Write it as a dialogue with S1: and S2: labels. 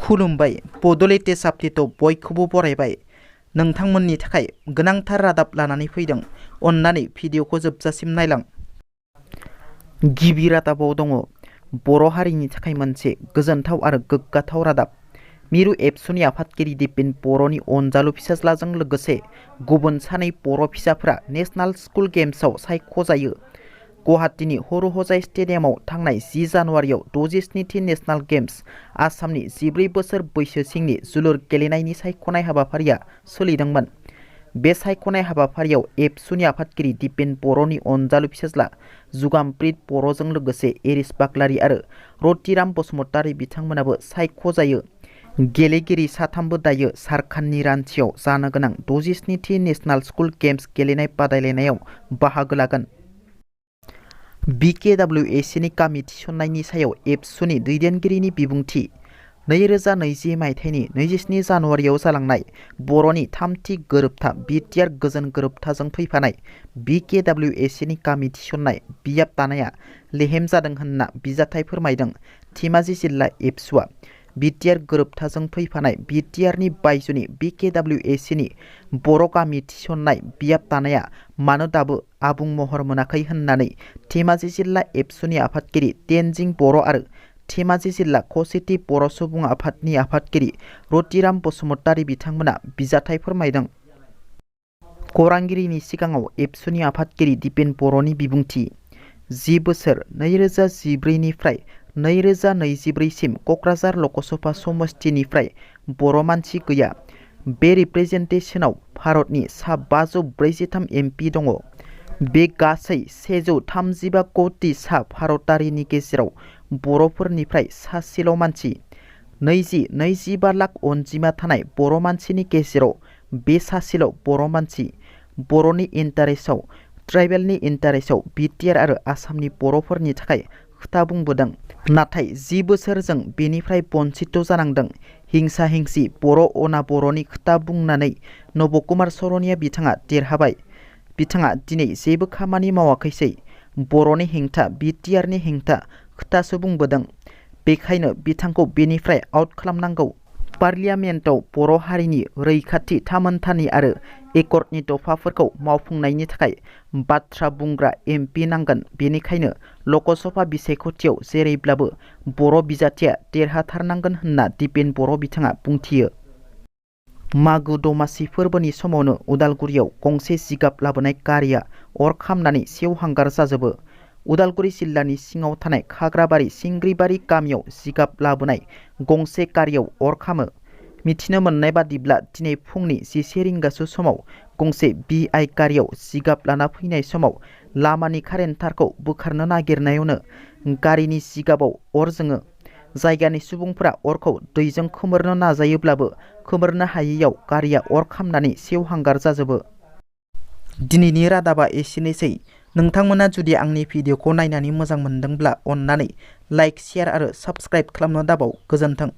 S1: खुलुमबाय बड'लेण्ड आपडेटआव बयखौबो बरायबाय। नोंथांमोननि थाखाय गोनांथार रादाब लानानै फैदों। अन्नानै भिडिअखौ जोबजासिम नायलां। गिबि रादाबाव दङ बर' हारिनि थाखाय मोनसे गोजोनथाव आरो गोग्गाथाव रादाब। मिरु एबसुनि आफादगिरि दिपेन बर'नि अनजालु फिसाज्लाजों लोगोसे गुबुन सानै बर' फिसाफोरा नेशनेल स्कुल गेम्सआव सायख'जायो। गुवाहाटीनि हरुहजाय स्टेडियामाव थांनाय 10 जानुवारियाव 67थि नेशनेल गेम्स आसामनि 14 बोसोर बैसो सिंनि जोलुर गेलेनायनि सायख'नाय हाबाफारिया सोलिदोंमोन। बे सायख'नाय हाबाफारियाव एबसुनि आफादगिरि दिपेन बर'नि अनजालु फिसाज्ला जुगामप्रित बर'जों लोगोसे एरिस बाग्लारि आरो रतिराम बसुमतारी बिथांमोनाबो सायख'जायो। गेलेगिरि साथामबो दायो झारखन्डनि रांचीआव जानो गोनां 67थि नेशनेल स्कुल गेम्स गेलेनाय बादायलायनायाव बाहागो लागोन। BKWACनि गामि थिसननायनि सायाव एबसुनि दैदेनगिरिनि बिबुंथि। 2020 मायथाइनि 27 जानुवारियाव जालांनाय बर'नि थामथि गोरोबथा बिटिआर गोजोन गोरोबथाजों फैफानाय BKWACनि गामि थिसननाय बियाब दानाया लेहेम जादों होनना बिजाथाइ फोरमायदों धेमाजि जिल्ला एबसुआ। बिटिआर गोरोबथाजों फैफानाय बिटिआरनि बायजोनि BKWACनि बर' गामि थिसननाय बियाब दानाया मानो दाबो आबुं महर मोनाखै होननानै धेमाजि जिल्ला एबसुनि आफादगिरि तेनजिं बर' आरो धेमाजि जिल्ला खौसेथि बर' सुबुं आफादनि आफादगिरि रतिराम बसुमतारी बिथांमोना बिजाथाइ फोरमायदों। खौरांगिरिनि सिगाङाव एबसुनि आफादगिरि दिपेन बर'नि बिबुंथि। 10 बोसोर 2014 निफ्राय 2024 सिम क'क्राझार लकसभा समस्तिनिफ्राय बर' मानसि गैया। बे रिप्रेजेन्टेसनाव भारतनि सा 543 MP दङ। बे गासै 135 कौटि सा भारतारिनि गेजेराव बर'फोरनिफ्राय सासेल' मानसि। 20-25 लाख अनजिमा थानाय बर' मानसिनि गेजेराव बे सासेल' बर' मानसि। बर'नि इन्टारेस्टआव ट्राइबेलनि इन्टारेस्टआव बिटिआर आरो आसामनि बर'फोरनि थाखाय खोथा बुंबोदों। नाथाय 10 बोसोर जों बेनिफ्राय बन्चित जानांदों। हिंसा हिंसि बर' अना बर'नि खोथा बुंनानै नब कुमार सरनिया बिथाङा देरहाबाय। बिथाङा दिनै जेबो खामानि मावाखैसै। बर'नि हेंथा बिटिआरनि हेंथा खोथासो बुंबोदों। बेखायनो बिथांखौ बेनिफ्राय आउट खालामनांगौ। पार्लियामेन्टआव बर' हारिनि रैखाथि थामोनथानि आरो एकर्डनि दफाफोरखौ मावफुंनायनि थाखाय बाथ्रा बुंग्रा MP नांगोन। बेनिखायनो लकसभा बिसायख'थियाव जेरैब्लाबो बर' बिजाथिया देरहाथारनांगोन होनना दिपेन बर' बिथाङा बुंथियो। मागो दमासि फोरबोनि समावनो उदालगुरियाव गंसे जिगाब लाबोनाय गारिया अर खामनानै सेवहांगार जाजोबो। उदालगुरि जिल्लानि सिङाव थानाय खाग्राबारि सिंग्रिबारि गामियाव जिगाब लाबोनाय गंसे गारियाव अर खामो। मिथिनो मोननाय बादिब्ला दिनै फुंनि 11 रिंगासो समाव गंसे BI गारियाव जिगाब लाना फैनाय समाव लामानि कारेन्ट थारखौ बोखारनो नागिरनायावनो गारिनि जिगाबाव अर जोङो। जायगानि सुबुंफोरा अरखौ दैजों खोमोरनो नाजायोब्लाबो खोमोरनो हायैयाव गारिया अर खामनानै सेवहांगार जाजोबो। दिनैनि रादाबा एसेनोसै। नोंथांमोना जुदि आंनि भिडिअखौ नायनानै मोजां मोनदोंब्ला अन्नानै लाइक, शेयार आरो साबस्क्राइब खालामनो दाबाव। गोजोन्थों।